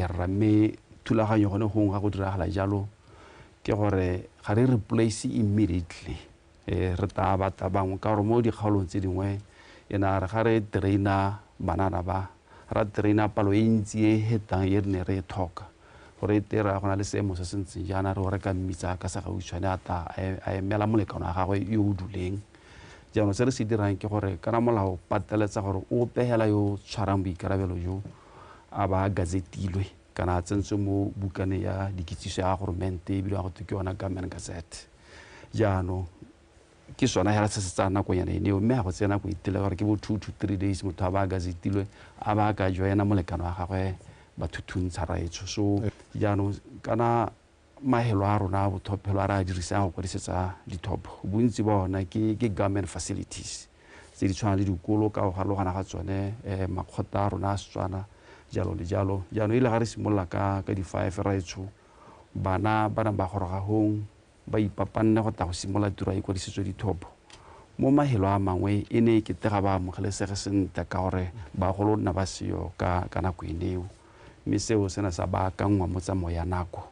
Rra, mme thulaganyo gone gongwe ga go diragala jalo ke gore ga re replace immediately, re taya batla bangwe ka gore mo dikgaolong tse dingwe e na re ga re traina banana ba ra traina palo e ntsi e hetang e re ne re e tlhoka gore e tera go na le seemo se se ntseng jaana re o re ka mmitsa ka sa gautshwane a tla a emela molekane wa gagwe yo o duleng. Jaanong se re se dirang ke gore kana molao pateletsa gore o pegela yo tshwarang boikarabelo jo a ba gazetilwe kana a tsentswe mo bukaneng ya dikitsiso ya goromente ebile wa go ke yona Government Gazette. Jaanong ke sona hela se se tsaya nakonyana eneo, mme ga go tseye nako e telele gore ke bo 2 to 3 days motho a ba a gazetilwe a ba a ka joina molekane wa gagwe ba thuthuntsha raetsho. So jaanong kana mahelo a rona a bothophelo a re a dirisang go kwadisetsa dithopo, bontsi ba ona ke government facilities tse di tshwanang le dikolo ka go farologana ga tsone, makgotla a rona a Setswana, jalo le jalo. Jaanong ile ga re simolola ka di-5 raetsho, bana ba nang ba goroga hong ba ipapanne go tla go simolola tiro ya ikwadisetso dithopo mo mahelo a mangwe e ne e kete ga ba amogelesege sentle ka gore bagolo nna ba seyo ka nako eneo, mme seo se ne sa baakangwa mo tsamao ya nako.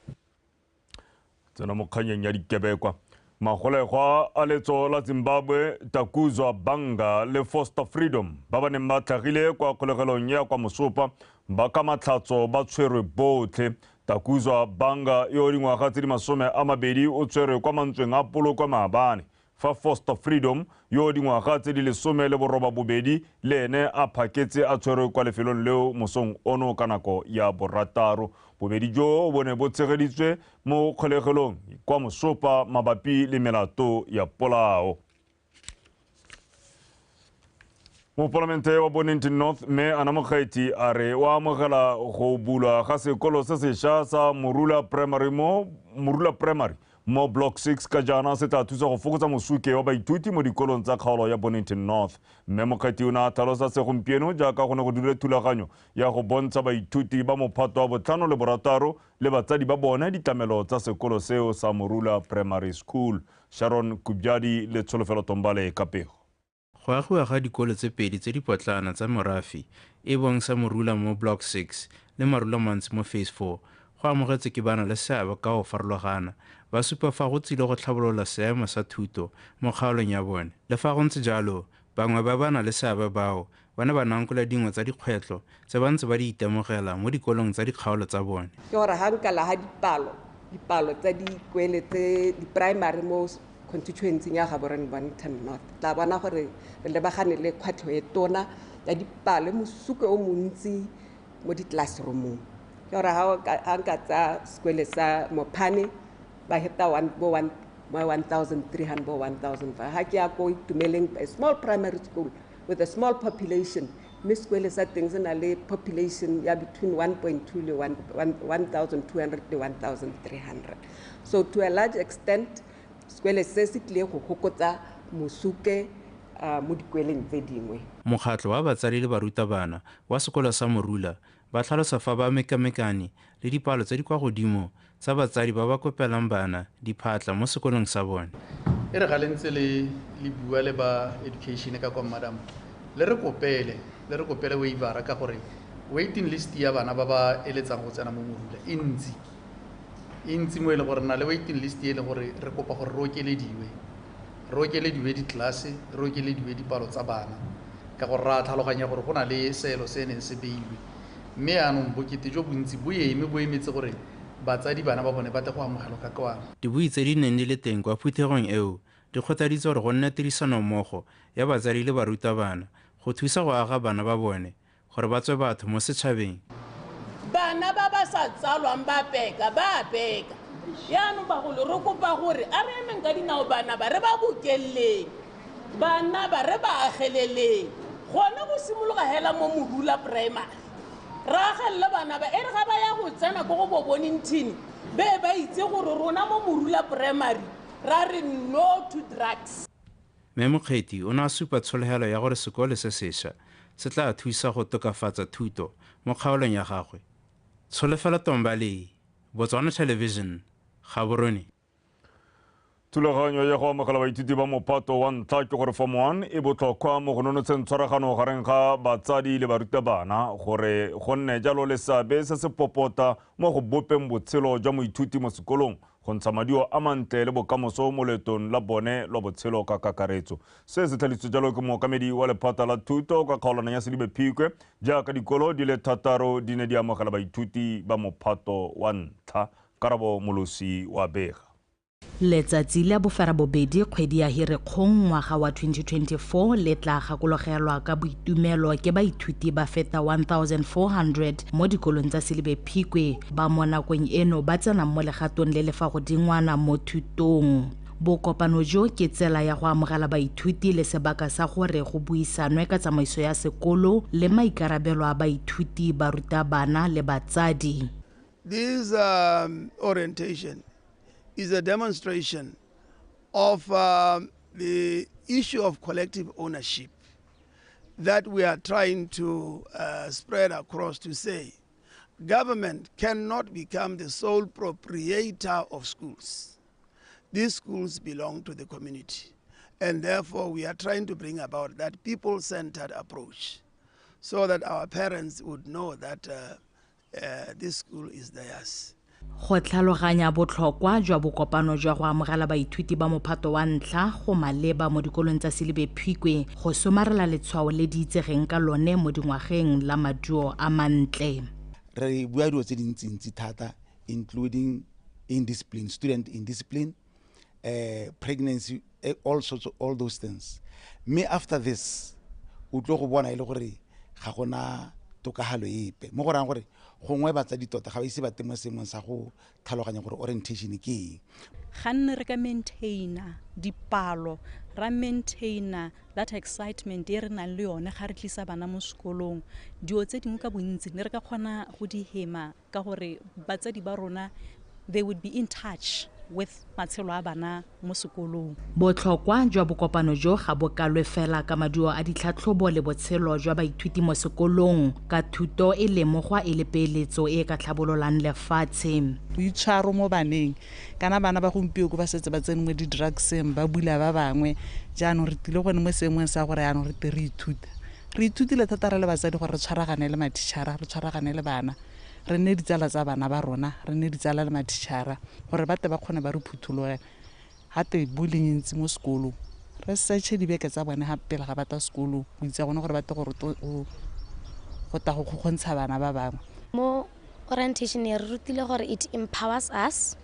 Tsena mo kganyeng ya dikebekwa. Magolegwa a letso la Zimbabwe Takuzwa Banga le Foster Freedom ba ba neng ba tlhagile kwa kgolegelong ya kwa Mosopa ba ka matlhatso ba tshwerwe botlhe. Takuzwa Banga yo dingwaga tse di 20 o tshwerwe kwa mantsweng a Polokwe maabane, fa Foster Freedom yo dingwaga tse di 18 le ene a phaketse a tshwerwe kwa lefelong leo mosong ono ka nako ya 6. Bobedi jo bo ne bo tshegeditswe mo kgolegelong kwa Mosopa mabapi le melato ya polao. Mopalamente wa Bonnington North mme Annah Mokgethi a re o amogela go bulwa ga sekolo se sešwa sa Morula Primary mo Morula Primary mo Block 6 ka jaana se tla thusa go fokotsa mosuke wa baithuti mo dikolong tsa kgaolo ya Bonnington North. Mme Mokgethi o ne a tlhalosa se gompieno jaaka go ne go dirile thulaganyo ya go bontsha baithuti ba mophato wa botlhano le borataro le batsadi ba bone ditlamelo tsa sekolo seo sa Morula Primary School. Sharon Kubjadi le Tsholofelo Tombale ka pego. Go agiwa ga dikolo tse pedi tse dipotlana tsa morafe e bong sa Morula mo Block 6 le Marula Mantsi mo Phase 4 go amogetswe ke bana le seabe ka go farologana, ba supa fa go tsile go tlhabolola seemo sa thuto mo kgaolong ya bone. Le fa go ntse jalo, bangwe ba ba na le seabe bao ba ne ba nankola dingwe tsa dikgwetlho tse ba ntse ba di itemogela mo dikolong tsa dikgaolo tsa bone. Ke gore ga nkala ga dipalo tsa dikwele tse di-primary mo constituency ya Gaborone Bonnington North, tla bona gore re lebagane le kgwetlho e tona ya dipalo, mosuke o montsi mo di-classroomong. Ke gore ga nka tsa sekwele sa Mophane ba heta bo 1300, bo 1500. Ga ke ya ko Itumeleng, a small primary school with a small population, mme sekwele sa teng se na le population ya between 1.2 le 1200 le 1300. So to a large extent sekwele se se tlile go fokotsa mosuke mo dikweleng tse dingwe. Mokgatlho wa batsadi le barutabana wa sekolo sa Morula ba tlhalosa fa ba mekamekane le dipalo tse di kwa godimo tsa batsadi ba ba kopelang bana diphatla mo sekolong sa bone. E re ga le ntse le bua le ba education ka kwa, madam, le re kopele waivera ka gore waiting list ya bana ba ba eletsang go tsena mo Morula e ntsi, e ntsi mo e leng gore na le waiting list e leng gore re kopa gore re okelediwe ditlelase, re okelediwe dipalo tsa bana, ka gore ra tlhaloganya gore go na le seelo se neng se beilwe, mme yaanong bokete jo bontsi bo eme bo emetse gore batsadi bana ba bone ba tle go amogelwa ka kwano. Dibui tse di neng di le teng kwa phuthegong eo di kgothaditse gore go nne tirisanommogo ya batsadi le barutabana go thusa go aga bana ba bone gore ba tswe batho mo setšhabeng. Bana ba ba sa tsalwang ba peka ba peka. Yaanong bagolo re kopa gore a re emeng ka dinao, bana ba re ba bokeleleng, bana ba re ba ageleleng gone go simologa hela mo Morula Primary, re agelele bana ba e re ga ba ya go tsena ko go bo Bonnington be ba itse gore rona mo Morula Primary ra re no to drugs. Mme Mokgethi o ne a supa tshologelo ya gore sekolo se sešwa se tla thusa go tokafatsa thuto mo kgaolong ya gagwe. Tsholofelo Tombale, Botswana Television, Gaborone. Thulaganyo ya go amogela baithuti ba mophato wa ntlha ke gore form 1 e botlhokwa mo go nonotsheng tshwaragano gareng ga batsadi le barutabana gore go nne jalo le seabe se se popota mo go bopeng botshelo jwa moithuti mo sekolong go ntsha maduo a mantle le bokamoso mo leetong la bone lwa botshelo ka kakaretso. Se se tlhalositswe jalo ke mookamedi wa lephata la thuto kwa kgaolwaneng ya Selibe Phikwe jaaka dikolo di le 6 di ne di amogela baithuti ba mophato wa ntlha. Karabo Molosi wa bega. Letsatsi la boferabobedi kgwedi ya Hirikgong ngwaga wa 2024 le tla gakologelwa ka boitumelo ke baithuti ba feta 1400 mo dikolong tsa Selibe Phikwe ba mo nakong eno ba tsenang mo legatong le le fa godingwana mo thutong. Bokopano jo ke tsela ya go amogela baithuti le sebaka sa gore go buisanwe ka tsamaiso ya sekolo le maikarabelo a baithuti, barutabana le batsadi. This orientation is a demonstration of the issue of collective ownership that we are trying to spread across to say government cannot become the sole proprietor of schools. These schools belong to the community, and therefore we are trying to bring about that people-centered approach so that our parents would know that this school is theirs. Go tlhaloganya botlhokwa jwa bokopano jwa go amogela baithuti ba mophato wa ntlha go maleba mo dikolong tsa Selibe Phikwe go somarela letshwao le di itsegeng ka lone mo dingwageng la maduo a mantle. Re bua dilo tse dintsintsi thata, including indiscipline, student indiscipline, pregnancy, all sorts of, all those things. Mme after this, o tlo go bona e le gore ga gona tokagalo epe. Mo go rayang gore gongwe batsadi tota ga ba ise ba teng mo seemong sa go tlhaloganya gore orientation ke eng. Ga nne re ka maintaina dipalo, ra maintaina that excitement e re nang le yone ga re tlisa bana mo sekolong. Dilo tse dingwe ka bontsi ne re ka kgona go di hema ka gore batsadi ba rona they would be in touch with matshelo a bana mo sekolong. Botlhokwa jwa bokopano jo ga bo kalwe fela ka maduo a ditlhatlhobo le botshelo jwa baithuti mo sekolong, ka thuto e lemogwa e le peeletso e ka tlhabololang lefatshe. Boitshwaro mo baneng, kana bana ba gompieno ba setse ba tsene mo di-drugseng, ba bula ba bangwe. Jaanong re tlile gone mo seemong sa gore jaanong re tle re ithuta. Re ithutile thata re le batsadi gore re tshwaragane le mathichara, re tshwaragane le bana. Re nne ditsala tsa bana ba rona, re nne ditsala le mathichara gore ba tle ba kgone ba re phuthologe. Ga te bullying e ntsi mo sekolong, re search-e dibeke tsa bone ga pele ga ba tla sekolong, go itse gone gore ba tle go tla go kgokgontsha bana ba bangwe. Mo orientation e re rutile gore it empowers us,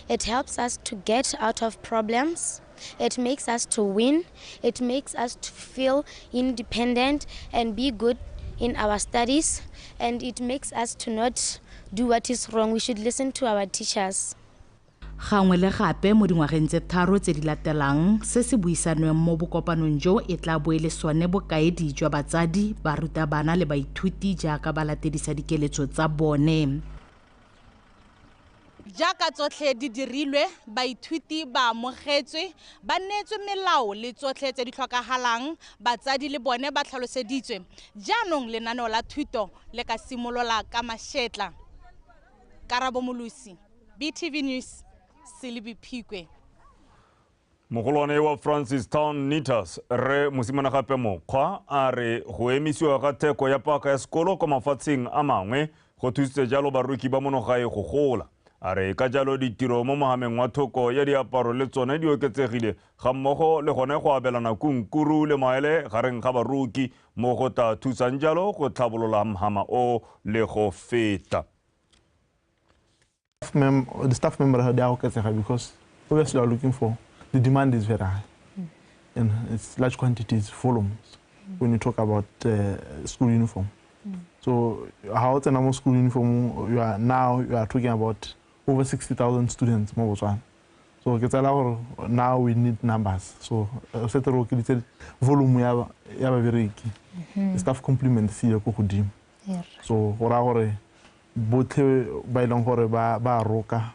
it helps us to get out of problems, it makes us to win, it makes us to feel independent and be good in our studies, and it makes us to not do what is wrong. We should listen to our teachers. Gangwe le gape mo dingwageng tse 3 tse di latelang, se se buisanweng mo bokopanong jo e tla bo e le sone bokaedi jwa batsadi, barutabana le baithuti jaaka ba latedisa dikeletso tsa bone. Jaaka tsotlhe di dirilwe, baithuti ba amogetswe, ba neetswe melao le tsotlhe tse di tlhokagalang, batsadi le bone ba tlhaloseditswe. Jaanong lenaneo la thuto le ka simolola ka mašetla. Karabo Molosi, BTV News, Selibe Phikwe. Mogolwane wa Francistown Knitters, Rre Mosimanegape Mokgwa, a re go emisiwa ga theko ya paka ya sekolo kwa mafatsheng a mangwe go thusitse jalo baruki ba monogae go gola. A re ka jalo ditiro mo mohameng wa thoko ya diaparo le tsone di oketsegile ga mmogo le gone go abelana kunkuru le maele gareng ga baruki mo go tla thusang jalo go tlhabolola mhama o le go feta. The staff member they are oketsega because obviously we are looking for the demand is very high, and it's large quantities, volumes when you talk about school uniform. So how it's a normal school uniform, you are talking about over 60,000 students mo Botswana. So now we need numbers. So volume ya babereki. Staff complement se ya ko godimo. So go ra gore botlhe ba ileng gore ba roka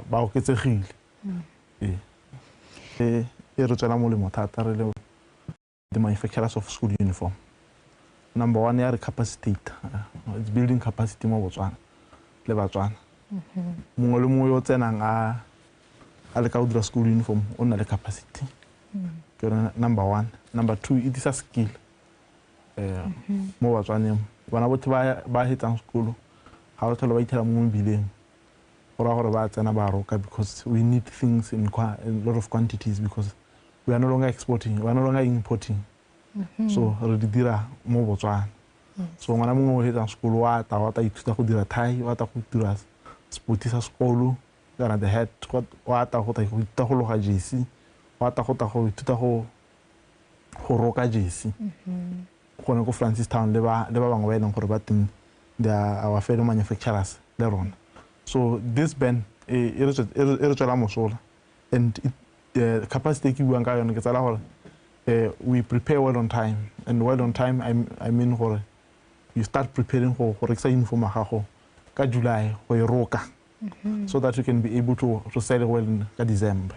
ba oketsegile. E re tswela molemo thata re le the manufacturers of school uniform. Number one, ya re capacitate. It's building capacity mo Botswana le Batswana. Mongwe le mongwe yo tsenang a a leka go dira school uniform o nna le capacity. Ke yone number one. Number two, e tlisa skill mo Batswaneng. Bana botlhe ba hetsang sekolo ga ba tlhole ba ithela mo mebileng, go raya gore ba tsena ba roka, because we need things in a lot of quantities, because we are no longer exporting, we are no longer importing. So re di dira mo Botswana. So ngwana mongwe o hetsang sekolo wa tla ithuta go dira tie, wa tla go dira spoti sa sekolo kana the hat, wa tla go ithuta go loga jersey, wa tla go ithuta go roka jersey. Gone ko Francistown le ba bangwe ba e leng gore ba teng, they are our fellow manufacturers le rona. So this ban e re tswela mosola, and capacity ke buang ka yone ke tsala gore we prepare well on time, and well on time I mean gore you start preparing go rekisa uniform ya gago ka July go e roka, so that you can be able to sell it well in ka December.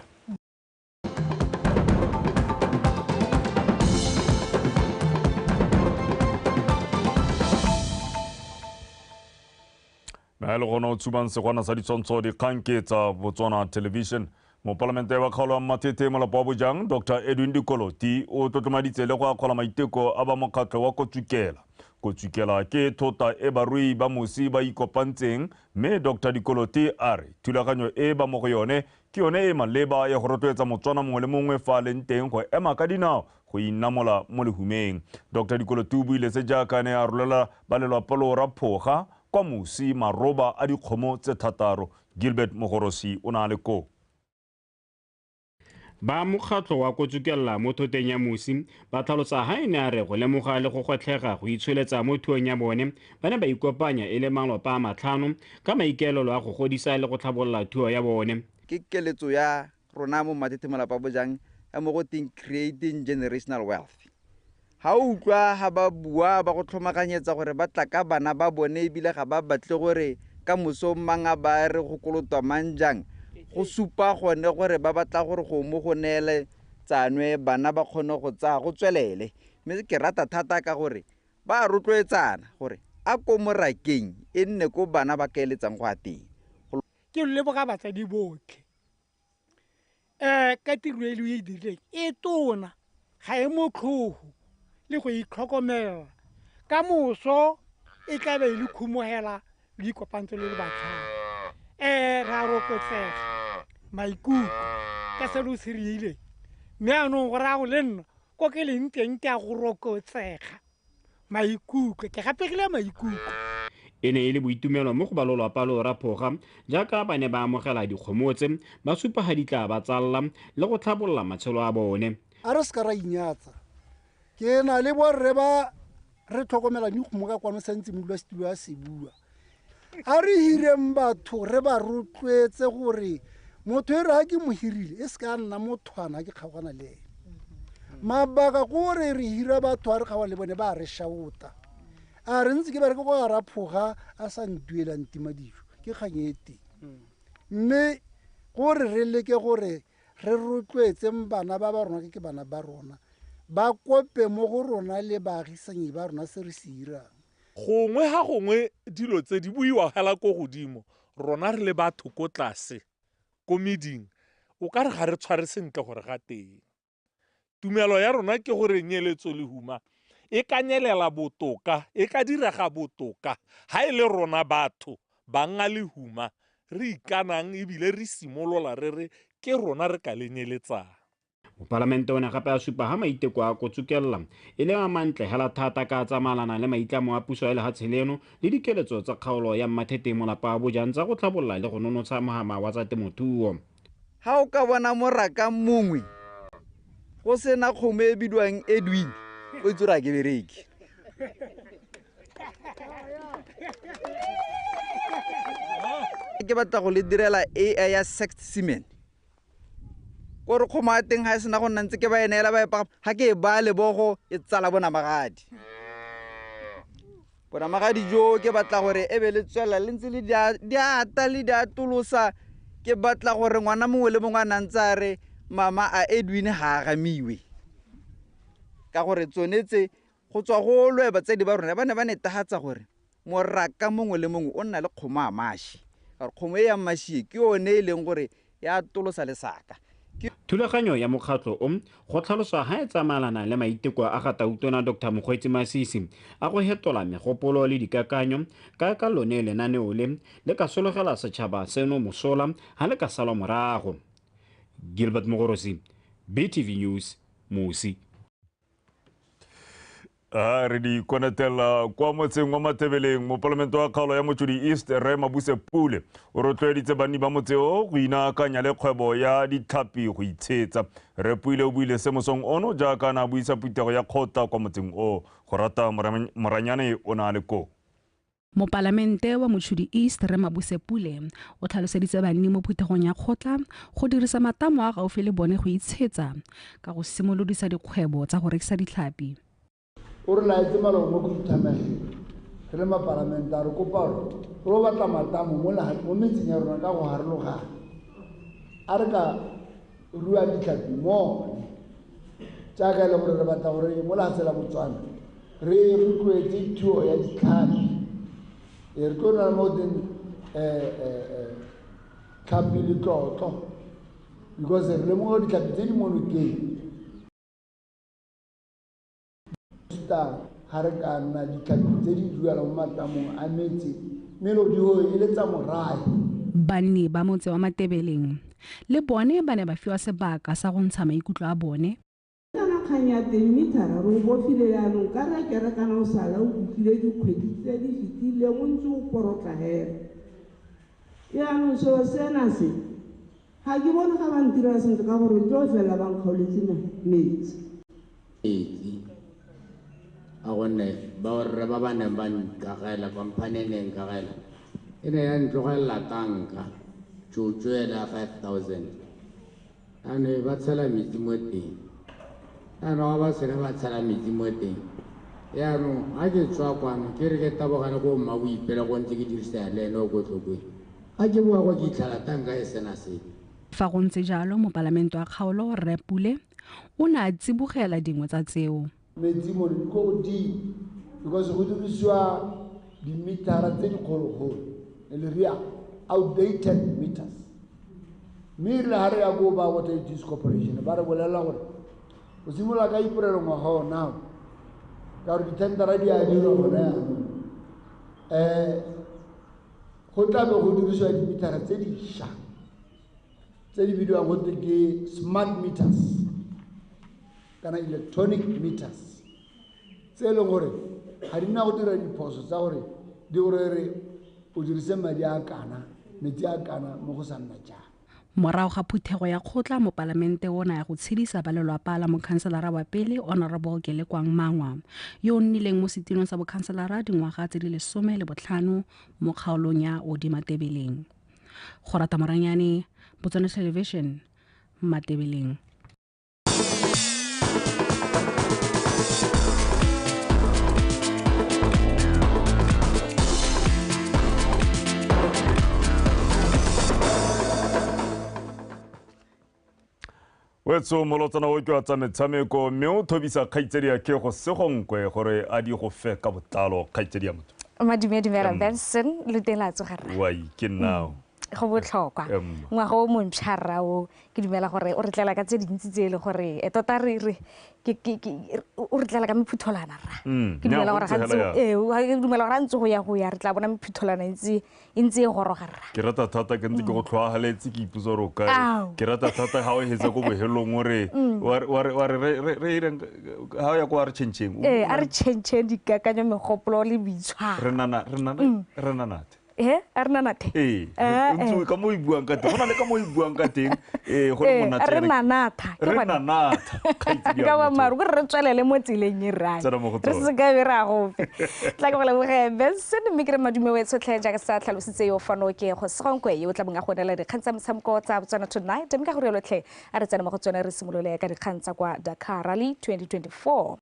Le gona o tshubang segwana sa ditshwantsho dikgang ke tsa Botswana Television. Mopalamente wa kgaolo ya Mmathethe Molapo wa Bojang Dr Edwin Dikoloti o tlotlomaditse le go akgola maiteko a ba mokgatlho wa Kotsukela. Kotsukela ke thota e barui ba mosi ba ikopantseng, mme Dr Dikoloti a re thulaganyo e ba mo go yone ke yone e maleba ya go rotloetsa Motswana mongwe le mongwe fa a leng teng go ema ka dinao go inamola mo lehumeng. Dr Dikoloti o buile se jaaka ne a rolela ba lelapa lo Raphoga kwa mosi maroba a dikgomo tse 6. Gilbert Mogorosi o na le ko. Ba mokgatlho wa Kotsukela mo thoteng ya mosi ba tlhalosa ha e ne a re go lemoga le go gwetlhega go itsholetsa mo thuong ya bone, ba ne ba ikopanya e le malapa a 5 ka maikaelelo a go godisa le go tlhabolola thuo ya bone. Ke keletso ya rona mo Mmathethe Molapo wa Bojang ya mo go teng creating generational wealth. Ha o utlwa ha ba bua ba go tlhomaganyetsa gore ba tla ka bana ba bone ebile ga ba batle gore ka moso mang a ba re go kolotwa mang jang, go supa gone gore ba batla gore go mo go neele tsanwe bana ba kgone go tsaya go tswelele. Mme ke rata thata ka gore ba rotloetsana gore a ko morakeng e nne ko bana ba kaeletsang go a teng. Ke leboga batsadi botlhe ka tiro e le e dirileng e tona, ga e motlhogo le go itlhokomela. Ka moso e tla be e le khumogela le ikopantse le batlhang. Ra rokotsega maikutlo ka se lo se rileng, mme anong go raya go le nna ko ke leng teng ke a go rokotsega maikutlo, ke gapegile maikutlo. E ne e le boitumelo mo go ba lelapa lo Raphoga jaaka ba ne ba amogela dikgomo tse, ba supa ga di tla ba tsalla le go tlhabolola matshelo a bone. A re se ka ra inyatsa, ke na le borre ba re tlhokomela dikgomo ka kwano santse modulasetulo a se bua. A re hireng batho re ba rotloetse gore motho e re ha ke mo hirile e se ka nna mothwana ke kgaogana le ene. Mabaka gore re hira batho a re kgaogana le bone ba re shaota, a re ntse ke bereke go Raphoga a sa ntuelang tima dijo, ke kgang e teng. Mme gore re leke gore re rotloetseng bana ba ba rona, ke bana ba rona ba kope mo go rona le baagisanyi ba rona se re se irang. Gongwe ga gongwe dilo tse di buiwa hela ko godimo, rona re le batho ko tlase ko meding o ka re ga re tshware sentle gore ga teng. Tumelo ya rona ke gore nyeletso lehuma e ka nyelela botoka, e ka direga botoka ha e le rona batho banga lehuma re ikanang ebile re simolola re re ke rona re ka le nyeletsang. Mopalamente o ne gape a supa ha maiteko a Kotsukela e le a mantle hela thata ka tsamaelana le maitlamo a puso ya lehatshe leno le dikeletso tsa kgaolo ya Mmathethe Molapo wa Bojang tsa go tlhabolola le go nonotsha mohama wa tsa temothuo. Ha o ka bona moraka mongwe go sena kgomo e bidiwang Edwin, o itse gore a ke bereke. Ke batla go le direla AI ya sex semen. Gore kgomo ya teng ga e sena go nna ntse ke ba e neela ba e pagama, ga ke e baya lebogo e tsala bonamagadi. Bonamagadi jo ke batla gore e be le tswelela le ntse le di ata le di atolosa. Ke batla gore ngwana mongwe le mongwe a na ntse a re mama a Edwin ga a gamiwe, ka gore tsone tse go tswa go lwe batsadi ba rona ba ne ba netefatsa gore moraka mongwe le mongwe o nna le kgomo a mashi, ka gore kgomo e ya mashi ke yone e leng gore Ya atolosa lesaka. Thulaganyo ya mokgatlho o go tlhaloswa ha e tsamaelana le maiteko a ga Tautona Dr. Mokgweetsi Masisi a go hetola megopolo le dikakanyo ka lone lenaneo le le ka sologela setšhaba seno mosola ha le ka salwa morago. Gilbert Mogorosi, BTV News, Musi. Re di konetela kwa motseng wa Matebeleng. Mopalamente wa kgaolo ya Mochudi East Rre Mabuse Pule o rotloeditse banni ba motse o go inaakanya le kgwebo ya ditlhapi go itshetsa. Rre Pule o buile se mosong ono jaaka a ne a buisa phuthego ya kgotla kwa motseng o. Go rata Moranyane o ne a le koo. Mopalamente wa Mochudi East Rre Mabuse Pule o tlhaloseditse banni mo phuthegong ya kgotla go dirisa matamo a gaufi le bone go itshetsa ka go simolodisa dikgwebo tsa go rekisa ditlhapi. O re laetse malomo mo khuthamageng re le mapalamente a re kopa gore re batla matamo mo metseng ya rona ka go harologana a re ka rua ditlhapi mo jaaka e le gore re batla gore mo lefatshe la Botswana re rotloetse thuo ya ditlhapi. Re tlo nna mo teng tlhapi letlotlo because re lemoga ditlhapi tse di mo nokeng ga re ka nna ditlhapi tse di duelang mo matamong a metse mme lo e le tsa morae. Banni ba motse wa Matebeleng le bone ba ne ba fiwa sebaka sa go ntsha maikutlo a bone. Kana kgang ya teng mithara re o bofile jaanong ka re kere kana o sala o utlwile dikgwedi tse di fetileng o ntse o porotla hela. Jaanong seo sena se ga ke bone ga ba ntirela sentle ka gore tlo fela ba nkgaoletse metsi. Metsi a gonne borre ba ba neng ba nkagela company e neng nkagela e ne ya ntlogelela tanka tšotšo ela 5000 jaanong ba tshela metsi mo teng. Jaanong ga ba sene ba tshela metsi mo teng jaanong ga ke tswa kwano ke re ke tabogane ko mma Boipelo go ntse ke dirisa le ene o ko Tlokwe ga ke boa kwa ke itlhela tanka e sena sepe. Fa go ntse jalo mopalamente wa kgaolo Rre Pule o ne a tsibogela dingwe tsa tseo. Metsi mo di ko godimo because go dirisiwa dimithara tse dikgologolo le rea outdated meters mme e rile ga re ya ko ba Water Utilities Corporation ba re bolelela gore go simolola ka Iporelo ngwaga onao ka gore dithendera di a dirwa gone jaanong go tlabe go dirisiwa dimithara tse dišwa tse di bidiwang gote ke smart meters kana electronic meters tse e leng gore ga di nna go dira diphoso tsa gore di gore re o dirise madi a kana metsi a kana mo go sa nna jang. Morago ga phuthego ya kgotla mopalamente o ne ya go tshedisa ba lelwapa la mokhanselara wa pele Honorable Kelekwang Mangwa yo o nnileng mo setilong sa bokhanselara dingwaga tse di 15 mo kgaolong ya Odi Matebeleng. Go rata Moranyane, Botswana Television, Matebeleng. Wetso molotsana o ke wa tsa metshameko mme o thobisa kgaitsedi ya ke go segonkwe gore a di go fe ka botlalo kgaitsedi ya motho. Madume dumela Benson le teng la tsoga rra. Wai ke nnao. Go botlhokwa. Ngwaga o montšha rra o ke dumela gore o re tlela ka tse dintsi tse e le gore tota re ke o re tlela ka mephutholana rra. Ke dumela gore ke dumela gore a ntse go ya go ya re tla bona mephutholana e ntse e goroga rra. Ke rata thata ke ntse ke go tlhoagaletse ke ipotsa gore o kae. Ke rata thata ga o hetsa ko bohelong o re wa re ireng ga o ya ko a re tšhentšheng. Ee, a re tšhentšheng dikakanyo megopolo le boitshwaro. Re nanathe. A re nanathe. Ee, ntse ka mo e buang ka teng. Go na le ka mo e buang ka teng. Ee, go le monate. Re nanatha. Re nanatha. Ka boammaaruri gore re tswelele mo tseleng e raya. Re se ka be ra gope. Tla ke go leboge Benson mme ke re madume o tshotlhe jaaka sa tlhalositse yo fano ke go Segonkwe yo o tla bong a go neela dikgang tsa metshameko tsa Botswana Tonight mme ka gore lotlhe a re tsene mo go tsone re simolole ka dikgang tsa kwa Dakar Rally 2024.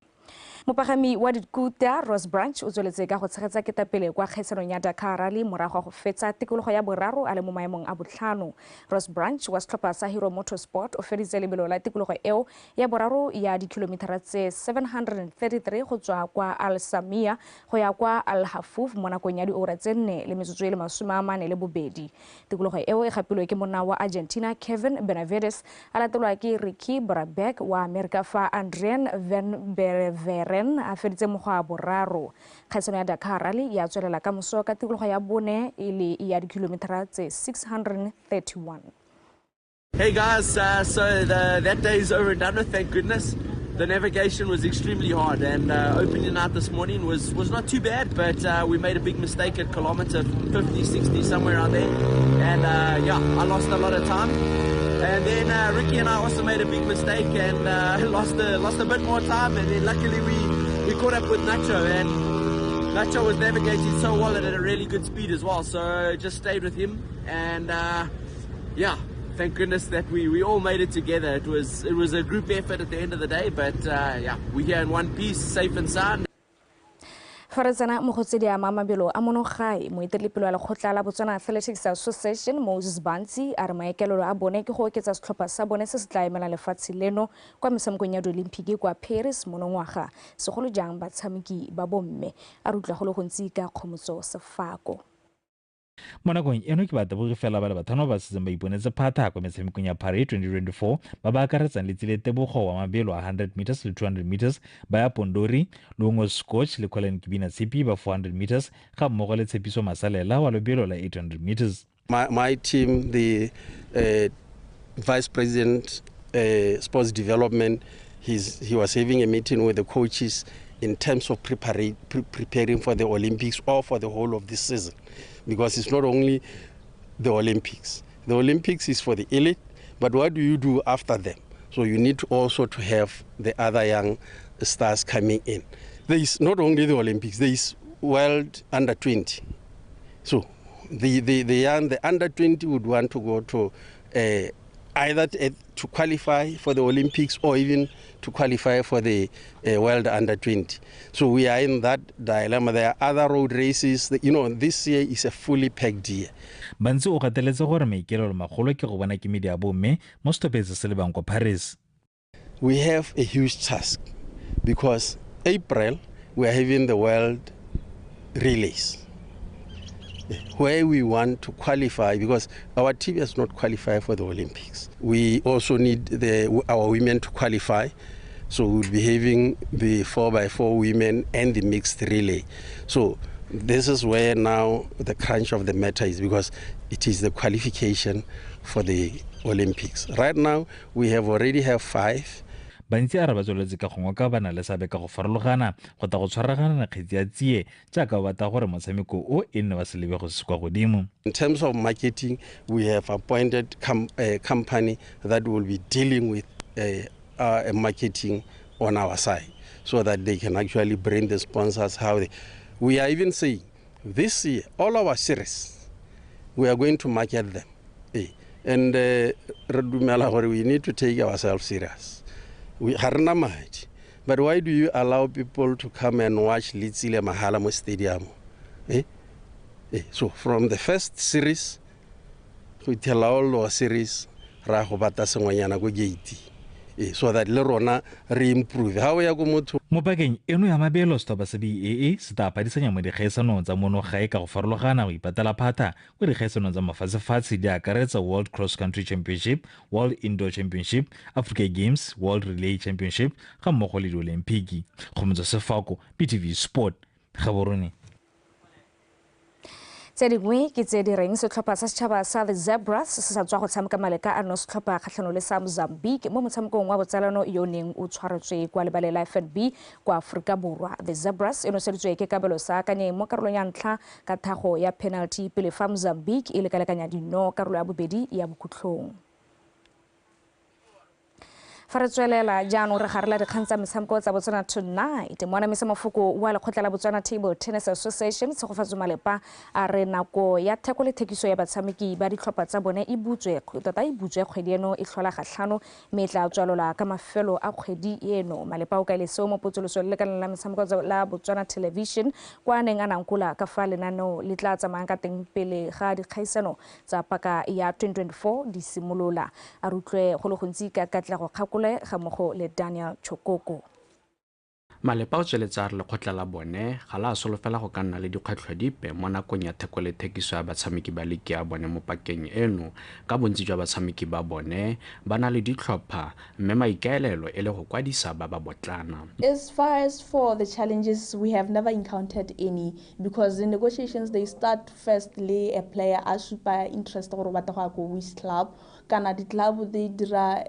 Mopagami wa dikuta Ross Branch o tsweletse ka go tshegetsa ketapele kwa kgaisanong ya Dakar Rally morago ga go fetsa tikologo ya boraro a le mo maemong a botlhano. Ross Branch wa setlhopha sa Hero Motorsport o feditse lebelo la tikologo eo ya boraro ya dikilomitara tse 733 go tswa kwa Al Samia go ya kwa Al Hafuf mo nakong ya diura tse 4 le metsotso e le 42. Tikologo eo e gapilwe ke monna wa Argentina Kevin Benavides a latelwa ke Ricky Brabeck wa Amerika fa Adrian Van Beveren a feditse mokgwa boraro. Kgaisano ya Dakar Rally ya tswelela ka moso ka tikologo ya bone e le ya dikilomitara tse 631. Hey guys, so that day is over and done with, thank goodness. The navigation was extremely hard, and opening out this morning was not too bad, but we made a big mistake at kilometer 50, 60, somewhere around there. And yeah, I lost a lot of time. And then Ricky and I also made a big mistake and lost a bit more time. And then luckily we caught up with Nacho, and Nacho was navigating so well and at a really good speed as well. So just stayed with him, and yeah, thank goodness that we all made it together. It was a group effort at the end of the day, but yeah, we're here in one piece, safe and sound. Fa re tsena mo go tse di ama mabelo a monogae, moeteledipele wa lekgotla la Botswana Athletics Association Moses Bantsi a re maikaelelo a bone ke go oketsa setlhopha sa bone se se tla emelang lefatshe leno kwa metshamekong ya diolimpiki kwa Paris monongwaga, segolo jang batshameki ba bomme. A re utlwa go le gontsi ka Kgomotso Sefako. Mo nakong eno ke batabogi fela ba le batlhano ba setseng ba iponetse phatha kwa metshamekong ya Paris 2024 ba ba akaretsang Letsile Tebogo wa mabelo a 100 meters le 200 meters, ba ya Pondori, Lungo Scotch le Colin Kibina Tshipi ba 400 meters ga mmogo le Tshepiso Masalela wa lobelo la 800 meters. My team, the vice president sports development, he was having a meeting with the coaches in terms of preparing for the Olympics or for the whole of this season, because it's not only the Olympics. The Olympics is for the elite, but what do you do after them? So you need also to have the other young stars coming in. There is not only the Olympics, there is World Under 20. So the young, the Under 20 would want to go to either to qualify for the Olympics or even to qualify for the World Under 20. So we are in that dilemma. There are other road races. You know, this year is a fully packed year. Bantsi o gateletse gore maikaelelo magolo ke go bona kemedi ya bomme mo setlhopheng se se lebang kwa Paris. We have a huge task because April we are having the World Relays, where we want to qualify, because our team has not qualified for the Olympics. We also need our women to qualify, so we'll be having the 4x4 women and the mixed relay. So this is where now the crunch of the matter is, because it is the qualification for the Olympics. Right now, we have already have 5. Bantsi a re ba tsweletse ka go ngoka ba na le seabe ka go farologana go tla go tshwaragana kgetsi ya tsie jaaka ba batla gore motshameko o e nne wa selebego se se kwa godimo. In terms of marketing, we have appointed a company that will be dealing with marketing on our side, so that they can actually bring the sponsors. We are even saying this year, all our series, we are going to market them. And we need to take ourselves serious. We harna madi, but why do you allow people to come and watch Letsile mahala mo stadium? So from the first series, go tell all our series ra go bata sengwenyana go gate, so that le rona re improve. Ha o ya go motho mo pakeng eno ya mabelo, setlhopha sa BAA se tla phadisanya mo dikgaisanong tsa monogae ka go farologana go ipatela phatha kwa dikgaisanong tsa mafatshefatshe di akaretsa World Cross Country Championship, World Indoor Championship, Africa Games, World Relay Championship ga mmogo le diolimpiki. Kgomotso Sefako, BTV Sport, Gaborone. Tse dingwe ke tse di reng setlhopha sa setšhaba sa the Zebras se sa tswa go tshameka maleka a no setlhopha kgatlhanong le sa Mozambique mo motshamekong wa botsalano yo neng o tshwaretswe kwa lebaleng la FNB kwa Aforika Borwa. The Zebras e noseditswe ke kabelo sa akanyeng mo karolong ya ntlha ka thago ya penalty pele fa Mozambique e lekalekanya dino karolo ya bobedi ya bokhutlhong. Fa re tswelela jaanong re garela dikgang tsa metshameko tsa Botswana Tonight. Moanamisa mafoko wa lekgotla la Botswana Table Tennis Association Tshegofatso Malepa a re nako ya theko le thekiso ya batshameki ba ditlhopha tsa bone e butswe tota e butswe kgwedi eno e tlhola gatlhano mme e tla tswalelwa ka mafelo a kgwedi eno. Malepa o kaile seo mo potsolosong le lekaleng la metshameko la Botswana Television kwa a neng a nankola ka fa lenaneo le tla tsamayang ka teng pele ga dikgaisano tsa paka ya 2024 di simolola. A rutlwe go le gontsi ka Katlego Kgakole ga mmogo le Daniel Chokoko. Malepa o tsweletse a re lekgotla la bone ga la solofela go ka nna le dikgwetlho dipe mo nakong ya theko le thekiso ya batshameki ba liki ya bone mo pakeng eno, ka bontsi jwa batshameki ba bone ba na le ditlhopha mme maikaelelo e le go kwadisa ba ba botlana. As far as for the challenges, we have never encountered any because the negotiations, they start firstly a player a supa interest gore o batla go ya ko which club, kana di-club they dira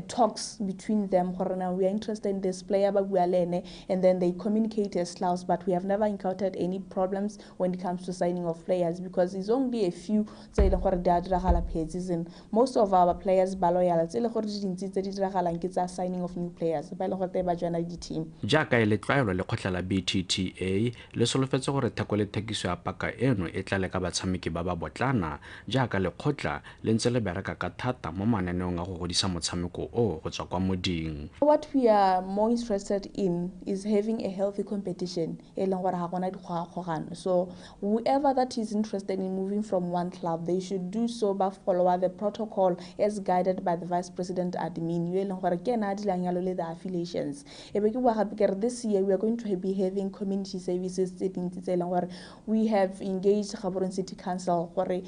talks between them gore now we are interested in this player, ba bua le ene, and then they communicate as clubs. But we have never encountered any problems when it comes to signing of players because it's only a few tse e leng gore di a diragala per season. Most of our players ba loyal, tse e leng gore di dintsi tse di diragalang ke tsa signing of new players ba e leng gore te ba joina di-team. Jaaka e le tlwaelo, lekgotla la BTTA le solofetse gore theko le thekiso ya paka eno e tlale ka batshameki ba ba botlana, jaaka lekgotla le ntse le bereka ka thata mo mananeong a go godisa motshameko o go tswa kwa moding. What we are more interested in is having a healthy competition e leng gore ga gona dikgogakgogano. So whoever that is interested in moving from one club, they should do so ba follow the protocol as guided by the vice president admin yo e leng gore ke ena a dilang yalo le the affiliations. E be ke bua gape ke re this year we are going to be having community services tse dintsi tse e leng gore we have engaged Gaborone City Council gore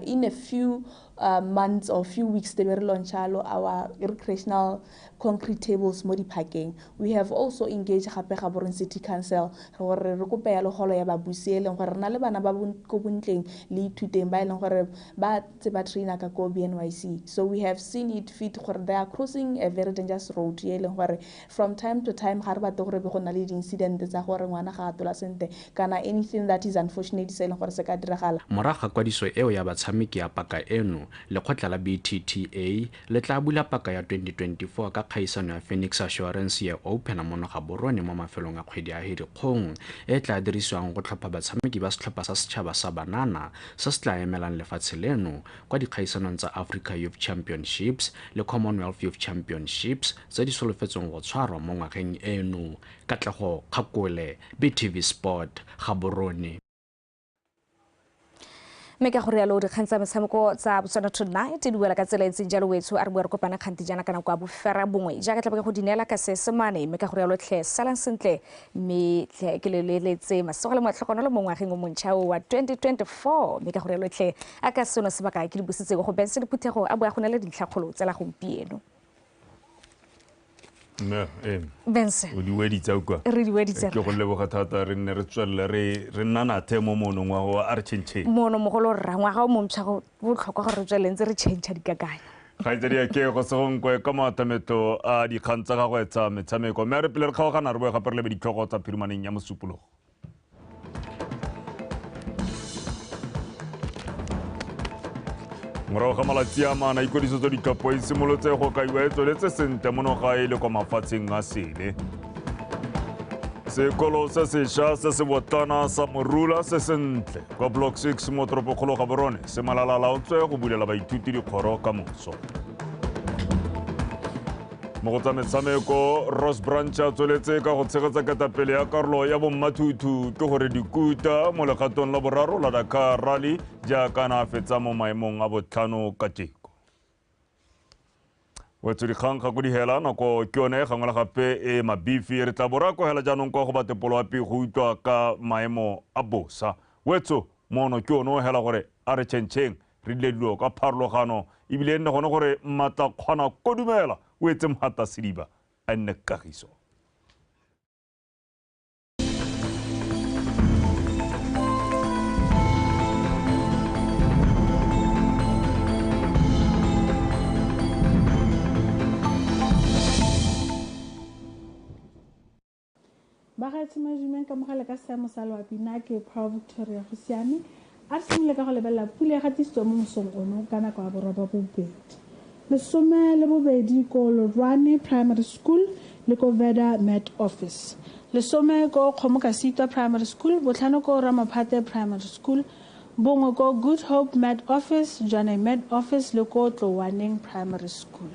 in a few months or few weeks they will launch our recreational concrete tables mo diphakeng. We have also engaged gape Gaborone City Council gore re kope ya legolo ya babusi e leng gore re na le bana ba ko bontleng le ithuteng ba e leng gore ba tse ba trainer ka ko BNYC. So we have seen it fit gore they are crossing a very dangerous road e leng gore from time to time ga re batle gore be go na le di-incident tsa gore ngwana ga a tola sentle kana anything that is unfortunate se e leng gore se ka diragala. Morago ga kwadiso eo ya batshameki ya paka eno, lekgotla la BTTA le tla bula paka ya 2024 ka kgaisano ya Phoenix Assurance ya Open mono Gaborone mo mafelong a kgwedi ya Hirikgong e tla dirisiwang go tlhopha batshameki ba setlhopha sa setšhaba sa banana se se tla emelang lefatshe leno kwa dikgaisanong tsa Africa Youth Championships le Commonwealth Youth Championships tse di solofetsweng go tshwarwa mo ngwageng eno. Katlego Kgakole, BTV Sport, Gaborone. Mme ka go rialo dikgang tsa metshameko tsa Botswana Tonight di buela ka tsela e ntseng jalo wetsho a re bua re kopana kganti jaana ka nako ya 9:30 jaaka tla ke go di neela ka Seesemane. Mme ka go rialo tlhe salang sentle mme tlhe ke le leletse masego le matlhogonolo mo ngwageng o montšha o wa 2024. Mme ka go rialo tlhe a ka seno sebaka ke di busitse go Benson Phuthego a bua go na le dintlhakgolo tsa la gompieno. Benson o di weditse kwa re di weditse ke go leboga thata re nne re tswelele re nna nathe mo monong wa go a re change mono mogolo rra ngwaga o montšha go botlhokwa gore re tswelele ntse re change dikakanyo. Kgaitsedi ke go segongkwe ka maatametlo a dikgang tsa gagwe tsa metshameko mme re pele re kgaogana re boe gape re lebe ditlhogo tsa phirimaneng ya mosupologo. Morago ga malatsi a mana ikwadiso tsa ditlhopho e simolotse go kaiwa e tsweletse sentle mono gae le kwa mafatsheng a sele. Sekolo se sešwa se se botlana sa Morula se sentle kwa Block 6 mo toropokgolo Gaborone se malalalaotswe go bulela baithuti dikgoro ka moso. Mo go tsa metshameko, Ross Branch a tsweletse ka go tshegetsa ketapele ya karolo ya bommathuthu ke gore dikuta mo legatong la boraro la Dakar Rally jaaka na a fetsa mo maemong a botlhano ka teko. Wetso dikgang ga ko di hela nako ke yone gangwe le gape e mabifi re tla bo re akohela jaanong kwa go batepoloapi go utlwa ka maemo a bosa. Wetso mono ke one o hela gore a re tšhentšheng re dile dilo ka pharologano ebile e nne gone gore maatla kgona kodumela o etse mhata sediba a nne kagiso. Bagaetsho majumeng ka mogala ka seemo sa loapi nna ke Pro Victoria go siame. A re simolole ka go lebelela pula e gatisitswe mo mosong ono ka nako ya 8:30. 12 ko Lorwane Primary School le ko Veda Met Office, 10 ko Kgomokasitwa Primary School, 5 ko Ramaphate Primary School, 1 ko Good Hope Met Office, Jwaneng Met Office le ko Tlowaneng Primary School.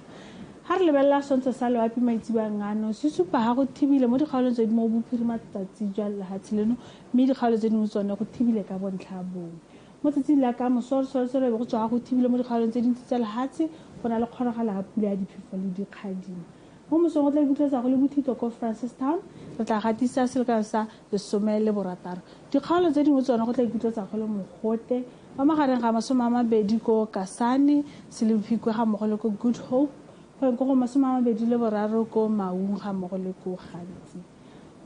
Ha re lebelela setshwantsho sa loapi maitseboeng ano, se supa ha go thibile mo dikgaolong tse di mo bophirimatsatsi jwa lehatshe leno, mme dikgaolo tse dingwe tsone go thibile ka bontlha bongwe. Mo tsatsing la ka moso re solofela be go tswa go thibile mo dikgaolong tse dintsi tsa lehatshe, go na le kgonagalo ya pula ya diphefo le dikgadima. Mo mosong go tla ikutlwetsa go le bothito ko Francistown, re tla gatisa selekano sa 16. Dikgaolo tse dingwe tsone go tla ikutlwetsa go le mogote wa magareng ga 20 ko Kasane, Selebi-Phikwe ga mmogo le ko Good Hope, go yeng ko go 23 ko Maung ga mmogo le ko Gantsi.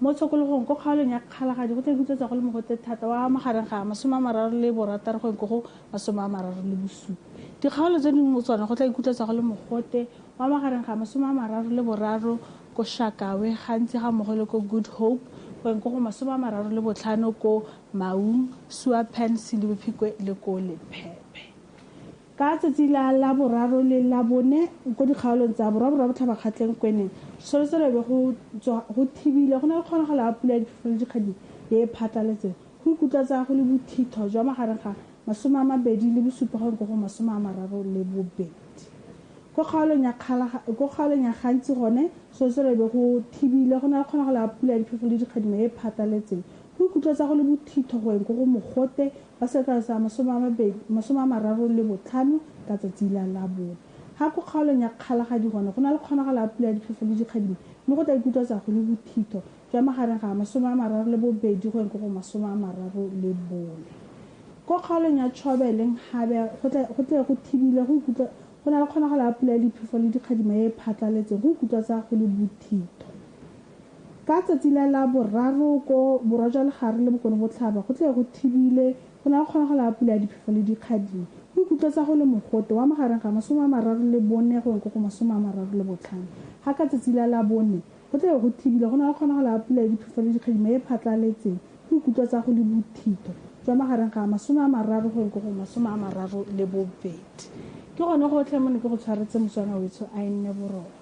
Mo tshokologong ko kgaolong ya Kgalagadi go tla ikutlwetsa go le mogote thata wa magareng ga 36 go yeng ko go 37. Dikgaolo tse dingwe tsone go tla ikutlwetsa go le mogote wa magareng ga 33 ko Shakawe, Gantsi ga mmogo le ko Good Hope, go yeng ko go 35 ko Maung, Suapan, Selebi-Phikwe le ko Lephephe. Ka tsatsi la laboraro le labone ko dikgaolong tsa Borwa, Borwa Botlhaba, Kgatleng, Kweneng, solofelo be go tswa go thibile, go na le kgonagalo ya pula ya diphefo le dikgadima e e phatlaletseng. Go ikutlwetsa go le bothitho jwa magareng ga 27 go yeng ko go 32. Ko kgaolong ya ko kgaolong ya Gantsi gone solofelo be go thibile, go na le kgonagalo ya pula ya diphefo le dikgadima e e phatlaletseng. Go ikutlwetsa go le bothitho go yeng ko go mogote wa selekano sa 35 ka tsatsi la labone. Ha ko kgaolong ya Kgalagadi gone go na le kgonagalo ya pula ya diphefo le dikgadima, mme go tla ikutlwetsa go le bothitho jwa magareng ga 32 go yeng ko go 34. Ko kgaolong ya Chobe le Nhabe go tle go thibile, go ikutlwa go na le kgonagalo ya pula ya diphefo le dikgadima e e phatlaletseng, go ikutlwetsa go le bothitho. Ka tsatsi la laboraro ko Borwa jwa Legare le Bokone Botlhaba go tle go thibile, go na le kgonagalo ya pula ya diphefo le dikgadima, go ikutlwetsa go le mogote wa magareng ga 34 go yeng ko go 35. Ha ka tsatsi la labone go tle go thibile, go na le kgonagalo ya pula ya diphefo le dikgadima e e phatlaletseng, go ikutlwetsa go le bothitho jwa magareng ga 30 go yeng ko go 32. Ke gone gotlhe mo ne ke go tshwaretse Motswana wetsho a e nne boroko.